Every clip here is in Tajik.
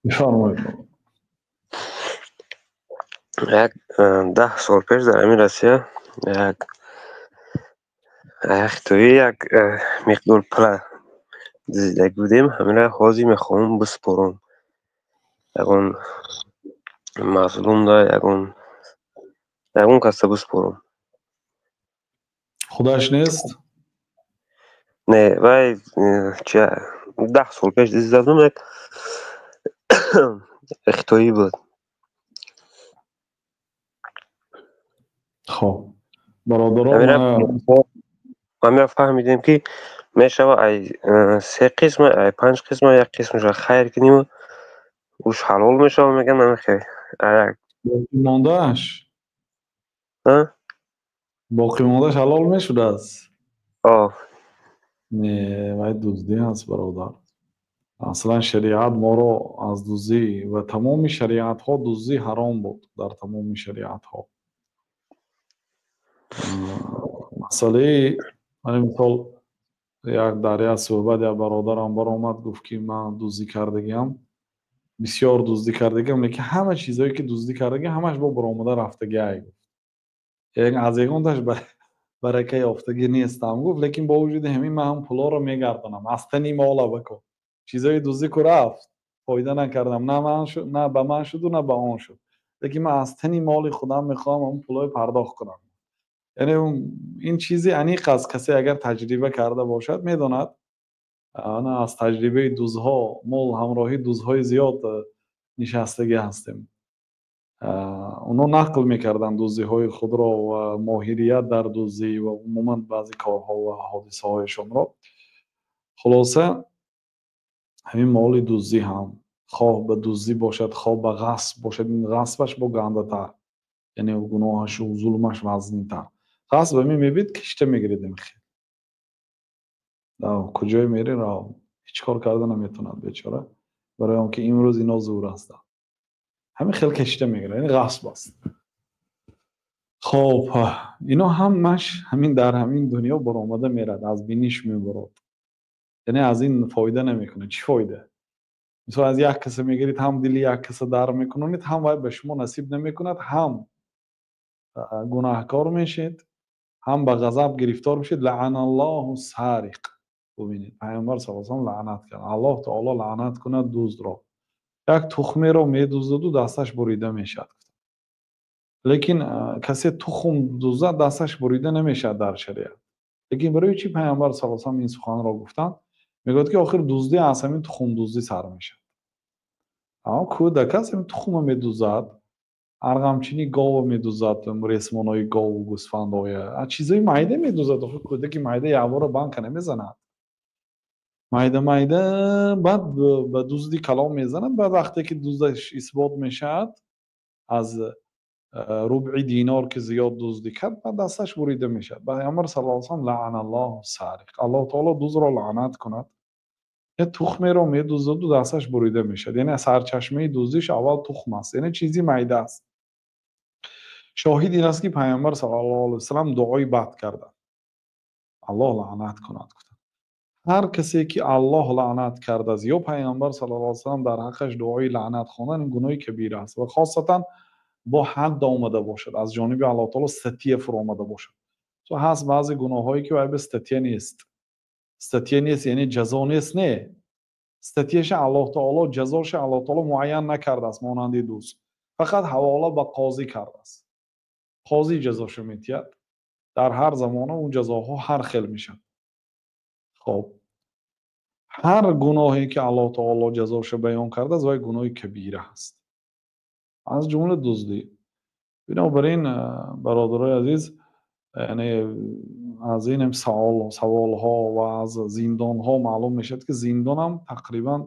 Бифармоед. Як 10 сол пеш дар ҳамин Россия як хитоӣ як миқдор пула дуздида будем. Ҳаминро ҳозир мехоҳам биспорам. Ягон мазлумда, ягон касда биспорам. Худаш нест? Не, вай чи 10 сол пеш дуздида будам, як хитоӣ буд. Хоб, бародарон, ҳаминро фаҳмидем, ки мешавад ай се қисма, ай панҷ қисма, як қисмашро хайр кунем, уш ҳалол мешавад, мегӯянд. Ҳамин Боқимондааш? Боқимондааш ҳалол мешудааст? Не, вай дуздӣ аст, бародар. Аслан шариат моро аз дуздӣ ва тамоми шариатҳо дуздӣ ҳаром буд, дар тамоми шариатҳо. Масъалаи мана мисол, як дар як суҳбат як бародарам баромад, гуфт, ки ман дуздӣ кардагиам, бисёр дуздӣ кардагиам, лекин ҳама чизҳое, ки дуздӣ кардагиам, ҳамаш бо баромада рафтагиай, гуфт. Аз ягонташ барака ёфтагӣ нестам, гуфт, лекин бо вуҷуди ҳамин ман ҳам пулҳоро мегардонам аз тани мола бакун. Чизҳои дуздӣ ку рафт, фоида накардам, на ман шуд, на ба ман шуду, на ба он шуд, лекин ман аз тани моли худам мехоҳам ҳамон пулҳои пардохт кунам. Яъне ин чизи аниқ аст, касе агар таҷриба карда бошад, медонад. Ана аз таҷрибаи дузҳо мо ҳамроҳи дузҳои зиёд нишастагӣ ҳастем. Онҳо нақл мекарданд дуздиҳои худро ва моҳирият дар дуздӣ ва умуман баъзе корҳо ва ҳодисаҳояшонро. Хулоса, ҳамин моли дуздӣ ҳам, хоҳ ба дуздӣ бошад, хоҳ ба ғасб бошад, ин ғасбаш бо гандатар, яъне гуноҳашу зулмаш вазнинтар. Ғасб ҳамин мебид, кишта мегиред, хел куҷое мери, рав, ҳеҷ кор карда наметавонад бечора, барои он ки имрӯз ино зур ҳастанд, ҳамин хел кашида мегирад, яъне ғасб аст. Хоб, ино ҳамаш ҳамин дар ҳамин дунё баромада мерад, аз биниш мебурад, яъне аз ин фоида намекунад. Чӣ фоида? Мисол, аз як каса мегиред, ҳам дили як каса дар мекунонед, ҳам вай ба шумо насиб намекунад, ҳам гунаҳкор мешед, ҳам ба ғазаб гирифтор мешед. Лаъаналлоҳу сариқ. Бубинед, Пайғамбар саллаллоҳу алайҳи васаллам лаънат кард. Аллоҳ таоло лаънат кунад дуздро. Як тухмеро медуздаду дасташ бурида мешавад. Лекин касе тухм дуздад, дасташ бурида намешавад дар шариат. Лекин барои чӣ Пайғамбар саллаллоҳу алайҳи васаллам ин суханро гуфтанд? Мегӯяд, ки охир дуздӣ аз ҳамин тухмдуздӣ сар мешавад. Аммо кӯдак аст, ҳамин тухма медуздад, арғамчини говро медуздад, ресмонои гову гӯсфандоя, чизҳои майда медуздад. Охир кӯдаки майда якбора банка намезанад, майда майда, баъд ба дузди калом мезанад. Баъд вақте ки дуздаш исбот мешавад, аз рубъи динор ки зиёд дуздӣ кард, баъд дасташ бурида мешавад. Пайғамбар саллаллоҳу алайҳи васаллам: лаъаналлоҳу сариқ, Аллоҳ таоло дуздро лаънат кунад. Як тухмеро медуздаду дасташ бурида мешавад. Яъне сарчашмаи дуздиш аввал тухм аст, яъне чизи майда аст. Шоҳид ин аст, ки Пайғамбар саллаллоҳу алайҳи васаллам дуои бад карданд. Аллоҳ лаънат кунад, гуфтанд. Ҳар касе ки Аллоҳ лаънат кардааст ё Пайғамбар саллаллоҳу алайҳи васаллам дар ҳаққаш дуои лаънат хондан, ин гуноҳи кабира аст ва хосатан бо ҳадд омада бошад, аз ҷониби Аллоҳ таоло статья фуромада бошад. То ҳаст баъзе гуноҳҳое, ки вай ба статья нест. Статья нест, яъне ҷазо нест, не, статьяша Аллоҳ таоло, ҷазоша Аллоҳ таоло муайян накардааст, монанди дуз, фақат ҳавола ба қозӣ кардааст, қозӣ ҷазошо метиҳад. Дар ҳар замона он ҷазоҳо ҳар хел мешавад. Хоб, ҳар гуноҳе ки Аллоҳ таоло ҷазоша баён кардааст, вай гуноҳи кабира аст, аз ҷумла дуздӣ. Бинобар ин, бародарои азиз, яъне аз инам саволҳо ва аз зиндонҳо маълум мешавад, ки зиндонам тақрибан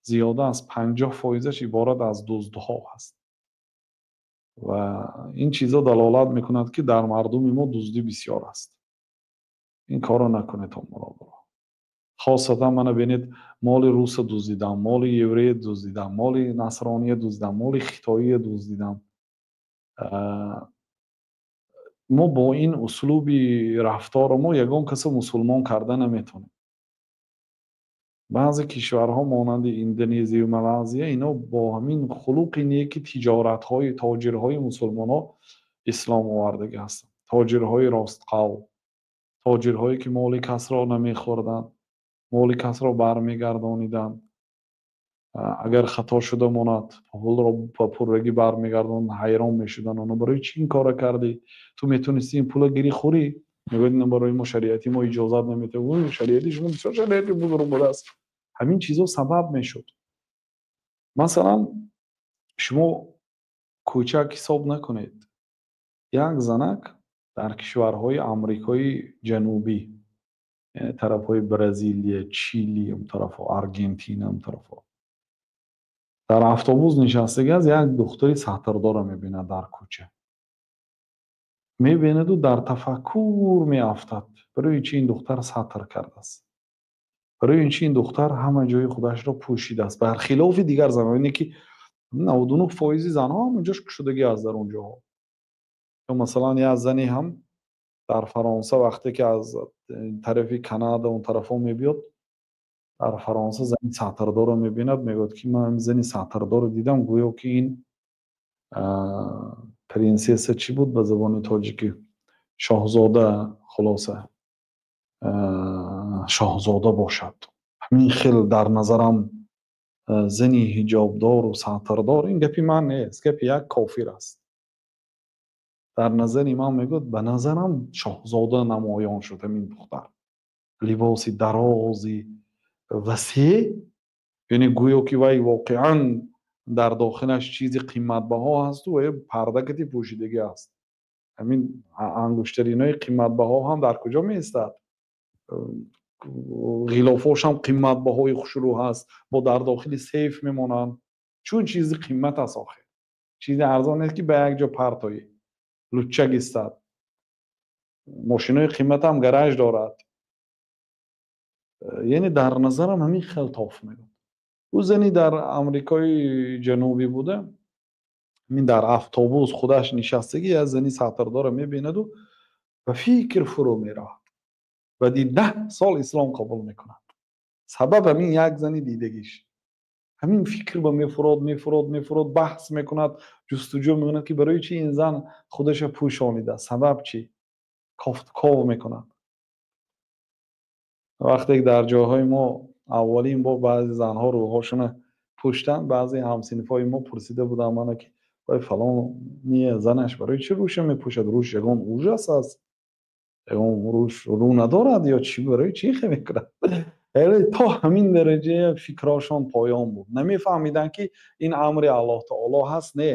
зиёда аз 50 фоизаш иборат аз дуздҳо ҳаст ва ин чизо далолат мекунад, ки дар мардуми мо дуздӣ бисёр аст. Ин корро накунед, бародаро. Хосатан мана бинед, моли руса дуздидам, моли еврея дуздидам, моли насрония дуздидам, моли хитоия дуздидам. Мо бо ин услуби рафторо мо ягон касо мусулмон карда наметавонем. Баъзе кишварҳо монанди Индонезия ва Малайзия, ино бо ҳамин хулуқи неки тиҷоратҳои тоҷирҳои мусулмонҳо ислом овардагӣ ҳастанд. Тоҷирҳои ростқавл, тоҷирҳое ки моли касро намехӯрданд, моли касро бармегардониданд. Агар хато шуда монад, пулро ба пуррагӣ бармегардонанд, ҳайрон мешуданд. Оно барои чӣ ин корро кардӣ? Ту метавонистӣ ин пулро гирӣ хӯрӣ? Мегӯяд, ин барои мо шариати мо иҷозат наметавад. Шариати шумо бисёр шариати бузург будааст. Ҳамин чизо сабаб мешуд. Масалан, шумо кӯчак ҳисоб накунед. Як занак дар кишварҳои Амрикои Ҷанубӣ, яъне тарафҳои Бразилия, Чили, он тарафҳо, Аргентина, он тарафҳо, дар автобус нишастагӣ аст, як духтари сатрдорро мебинад дар кӯча. Мебинаду дар тафаккур меафтад. Барои чӣ ин духтар сатр кардааст? Барои чӣ ин духтар ҳама ҷои худашро пӯшидааст? Бархилофи дигар занҳо, ине ки 99% занҳо ҳамонҷош кушодагӣ аст дар он ҷоҳо. Ё масалан, як зане ҳам дар Фаронса вақте ки аз тарафи Канада он тарафҳо мебиёд, дар Фаронса зани сатрдорро мебинад, мегӯяд ки ман зани сатрдорро дидам, гӯё ки ин принсесса чӣ буд ба забони тоҷикӣ? Шоҳзода, хулоса. Шоҳзода бошад. Ҳамин хел дар назарам зани ҳиҷобдору сатрдор, ин гапи ман нест, гапи як кофир аст. Дар назари ман мегӯяд, ба назарам шоҳзода намоён шуд ҳамин духтар. Либоси дарози васеъ, яъне гӯё ки вай воқеан дар дохилаш чизи қиматбаҳо ҳасту ва парда кати пӯшидагӣ аст. Ҳамин ангуштаринои қиматбаҳо ҳам дар куҷо меистад? Ғилофҳош ҳам қиматбаҳои хушрӯ ҳаст, бо дар дохили сейф мемонанд. Чун чизи қимат аст охир. Чизи арзон нест ки ба як ҷо партоӣ. Луччак истад. Мошинои қимат ҳам гараж дорад. Яъне дар назарам ҳамин хел тоф мегӯяд. Ӯ зани дар Амрикои Ҷанубӣ буда, ҳамин дар автобус худаш нишастагӣ як зани сатрдорро мебинаду ба фикр фурӯ меравад. Баъди 10 сол ислом қабул мекунад. Сабаб ҳамин як зани дидагиш. Ҳамин фикр ба мефурод, мефурод, мефурод, баҳс мекунад, ҷустуҷӯ мекунад ки барои чӣ ин зан худаша пӯшонида, сабаб чӣ? Кофтков мекунад. Вақте ки дар ҷойҳои мо аввалин бор баъзе занҳо рӯҳошона пӯштанд, баъзе ҳамсинфҳои мо пурсида буданд мана ки вай фалон не занаш барои чӣ рӯша мепӯшад? Рӯш ягон ужас аст, ягон рӯш рӯ надорад ё чӣ, барои чӣ хе мекунад? То ҳамин дараҷа фикрҳошон поён буд. Намефаҳмиданд ки ин амри Аллоҳ таоло ҳаст, не.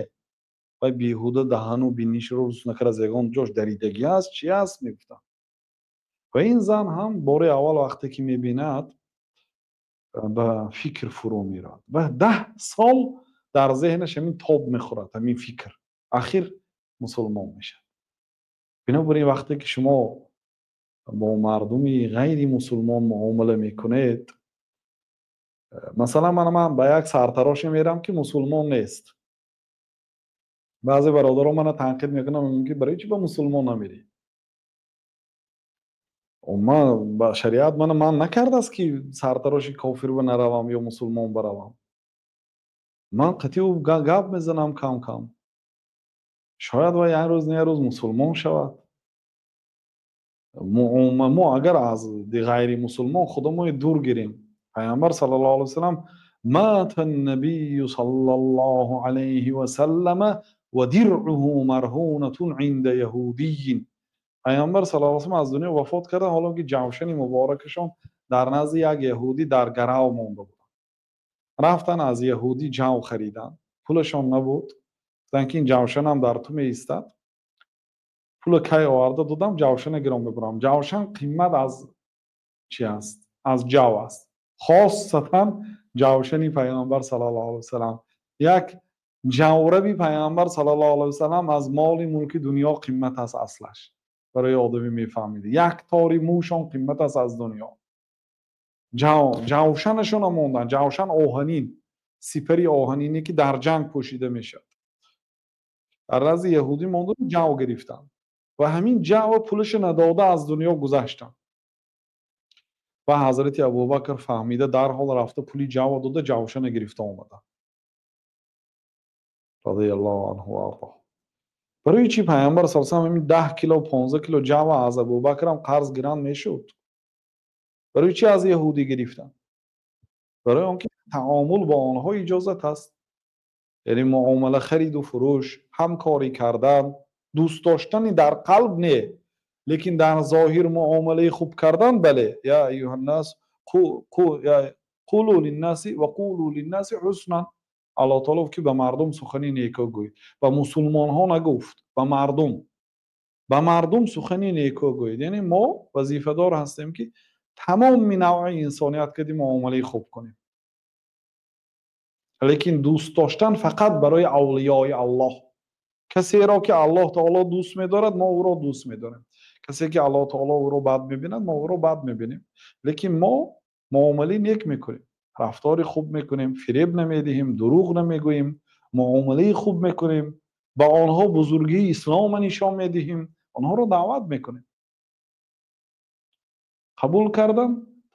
Вай беҳуда даҳану бинишро рӯс накард, аз ягон ҷош даридагӣ аст, чӣ аст мегуфтанд. Ва ин зан ҳам бори аввал вақте ки мебинад, ба фикр фурӯ меравад ва 10 сол дар зеҳнаш ҳамин тоб мехӯрад, ҳамин фикр. Ахир мусулмон мешавад. Бинобар ин вақте ки шумо бо мардуми ғайри мусулмон муомила мекунед, масалан ман ба як сартароше мерам ки мусулмон нест. Баъзе бародарон мана танқид мекунанд, мегӯянд ки барои чӣ ба мусулмон намерӣ? Ман ба шариат мана ман накардааст ки сартароши кофир ба наравам ё мусулмон баравам. Ман қатъи ӯ гап мезанам кам-кам. Шояд вай як рӯз не як рӯз мусулмон шавад. Мо агар аз ғайри мусулмон худамои дур гирем, Пайғамбар саллаллоҳу алайҳи васаллам мата ан-набийю саллаллоҳу алайҳи васаллама ва диръуҳу марҳунатун инда яҳудийин. Пайғамбар саллаллоҳу алайҳи васаллам аз дунё вафот карда, ҳоло ки ҷавшани муборакашон дар назди як яҳудӣ дар гарав монда буд. Рафтан аз яҳудӣ ҷав хариданд, пулашон набуд. Гуфтанд ки ин ҷавшанам дар ту меистад. Пула кай оварда додам, ҷавшана гиром мебарам. Ҷавшан қимат аз чи аст? Аз ҷав аст. Хоссатан ҷавшани Пайғамбар саллаллоҳу алайҳи васаллам. Як ҷавраби Пайғамбар саллаллоҳу алайҳи васаллам аз моли мулки дунё қимат аст аслаш. Барои одами мефаҳмид. Як тори мӯшон қимат аст аз дунё. Ҷавшанашон мондан. Ҷавшан оҳанин, сипари оҳанине ки дар ҷанг пӯшида мешавад. Дар назди яҳудӣ монда ҷав гирифтанд ва ҳамин ҷавро пулашро надода аз дунё гузаштанд. Ва ҳазрати Абубакр фаҳмида, дарҳол рафта, пули ҷавва дода, ҷавшана гирифта омада, разияллоҳу анҳу ва арзоҳ. Барои чӣ Пайғамбар саллаллоҳу алайҳи васаллам ҳамин 10 кило, 15 кило ҷавва аз Абубакрам қарз гиранд мешуд? Барои чӣ аз яҳудӣ гирифтанд? Барои он ки таомул бо онҳо иҷозат аст, яъне муомала, хариду фурӯш, ҳамкорӣ кардан, дӯст доштани дар қалб не, лекин дар зоҳир муомалаи хуб кардан. Бале, я аюҳаннас қулу линнаси ва қулу линнаси ҳуснан. Аллоҳ таоло гуфт, ки ба мардум сухани неко гӯед. Ба мусулмонҳо нагуфт, ба мардум. Ба мардум сухани неко гӯед, яъне мо вазифадор ҳастем, ки тамоми навъи инсоният кади муомалаи хуб кунем, лекин дӯст доштан фақат барои авлиёи Аллоҳ. Касеро ки Аллоҳ таоло дӯст медорад, мо ӯро дӯст медорем. Касе ки Аллоҳ таоло ӯро бад мебинад, мо ӯро бад мебинем. Лекин мо муомалаи нек мекунем, рафтори хуб мекунем, фиреб намедиҳем, дурӯғ намегӯем, муомалаи хуб мекунем, ба онҳо бузургии ислома нишон медиҳем, онҳоро даъват мекунем. Қабул кардан,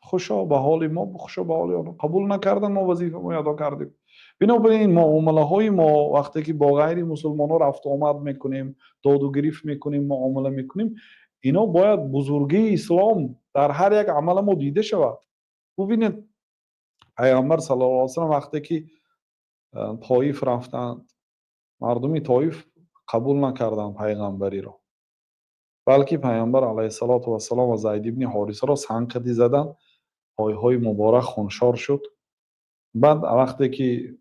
хушо ба ҳоли мо, хушо ба ҳоли онҳо. Қабул накардан, мо вазифамо адо кардем. Бинобар ин муомалаҳои мо, вақте ки бо ғайри мусулмонҳо рафту омад мекунем, доду гирифт мекунем, муомала мекунем, ино бояд бузургии ислом дар ҳар як амала мо дида шавад. Бубинед, Пайғамбар саллаллоҳу алайҳи васаллам вақте ки Тоиф рафтанд, мардуми Тоиф қабул накарданд пайғамбариро, балки Пайғамбар алайҳиссалоту вассалом ва Зайд ибни Ҳорисаро санг заданд, пойҳои муборак хуншор шуд. Баъд вақте ки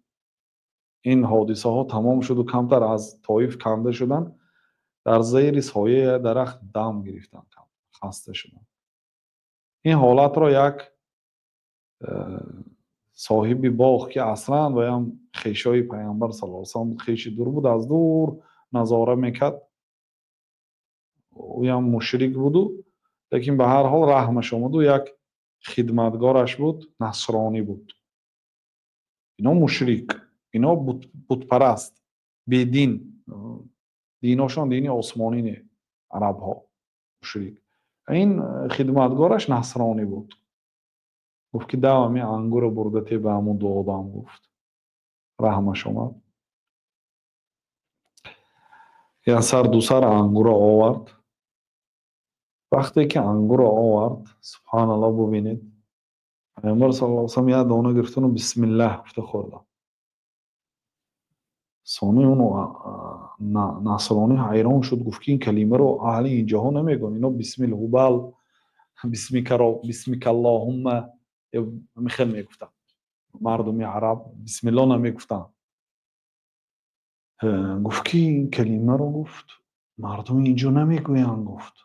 ин ҳодисаҳо тамом шуду камтар аз Тоиф канда шуданд, дар зери сояи дарахт дам гирифтанд, хаста шуданд. Ин ҳолатро як соҳиби боғ, ки аслан ваям хешои Пайғамбар саллаллоҳу алайҳи васаллам буд, хеши дур буд, аз дур назора мекард. Ӯям мушрик буду, лекин ба ҳар ҳол раҳмаш омаду, як хидматгораш буд, насронӣ буд. Ино мушрик, ино бутпараст, бедин, диношон дини осмонӣ не, арабҳо мушрик. Ин хидматгораш насронӣ буд. Гуфт, ки дав, ами ангура бурда те ба ҳамун ду одам. Гуфт, раҳмаш омад, як сар, ду сар ангура овард. Вақте ки ангура овард, субҳаналлоҳ, бубинед, Пайғамбар саллаллоҳу алайҳи васаллам як дона гирифтану бисмиллаҳ гуфта хӯрдам. Сони он насронӣ ҳайрон шуд, гуфт, ки ин калимаро аҳли инҷоҳо намегӯянд. Ино бисмил ҳубал, бисмикаро, бисмикаллоҳумма михел мегуфтанд. Мардуми араб бисмилло намегуфтанд. Гуфт, ки ин калимаро, гуфт, мардуми инҷо намегӯянд. Гуфт: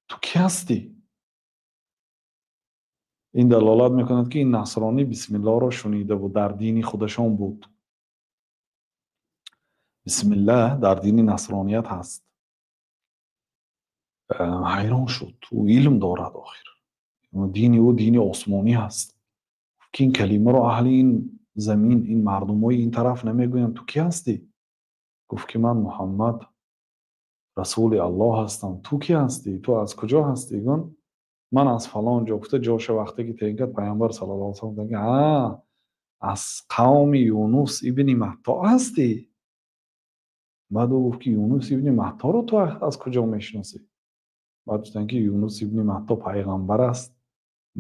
«Ту кӣ ҳастӣ?» Ин далолат мекунад, ки ин насронӣ бисмиллоҳро шунида буд, дар дини худашон буд. Бисмиллаҳ дар дини насроният ҳаст. Ҳайрон шуд. Ӯ илм дорад, охир дини ӯ дини осмонӣ ҳаст, ки ин калимаро аҳли ин замин, ин мардумои ин тараф намегӯянд. Ту кӣ ҳастӣ? Гуфт, ки ман Муҳаммад, расули Аллоҳ ҳастам. Ту кӣ ҳастӣ? Ту аз куҷо ҳастӣ? Гун ман аз фалон ҷо гуфта, ҷоша вақте ки таъин кард, Пайғамбар саллаллоҳу алайҳи васаллам гуфтанд, ки аз қавми Юнус ибни Матто ҳастӣ. Баъд ӯ гуфт, ки Юнус ибни Матторо ту аз куҷо мешиносӣ? Баъд гуфтанд, ки Юнус ибни Матто пайғамбар аст,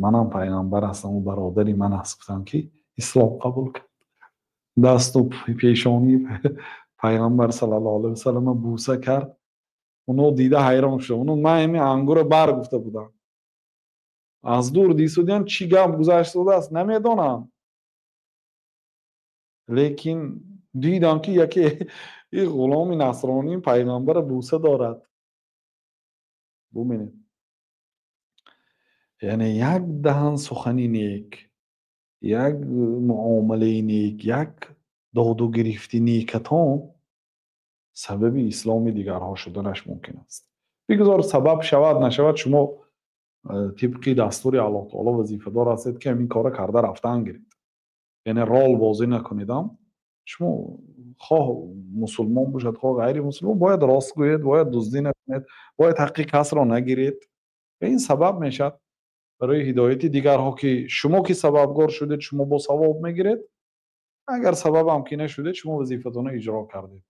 манам пайғамбар ҳастам, ӯ бародари ман аст. Гуфтанд, ки ислом қабул кард, дасту пешонии Пайғамбар саллаллоҳу алайҳи васаллама бӯса кард. Оно дида ҳайрон шуд. Оно ман ҳамин ангура бар гуфта будам, аз дур дисудиям, чӣ гап гузаштадааст, намедонам, лекин дидам, ки яке ин ғуломи насронӣ пайғамбара бӯса дорад. Бубинед, яъне як даҳан сухани нек, як муомалаи нек, як доду гирифти некатон сабаби исломи дигарҳо шуданаш мумкин аст. Бигузор сабаб шавад, нашавад, шумо тибқи дастури Аллоҳ таоло вазифадор ҳастед, ки ҳамин кора карда рафтан гиред, яъне рол бозӣ накунедам. Шумо хоҳ мусулмон бошад, хоҳ ғайри мусулмон, бояд рост гӯед, бояд дуздӣ накунед, бояд ҳаққи касро нагиред ва ин сабаб мешавад. Барои ҳидояти дигарҳо, ки шумо ки сабабгор шудед, шумо бо савоб мегиред. Агар сабабам ки нашудед, шумо вазифатонро иҷро кардед.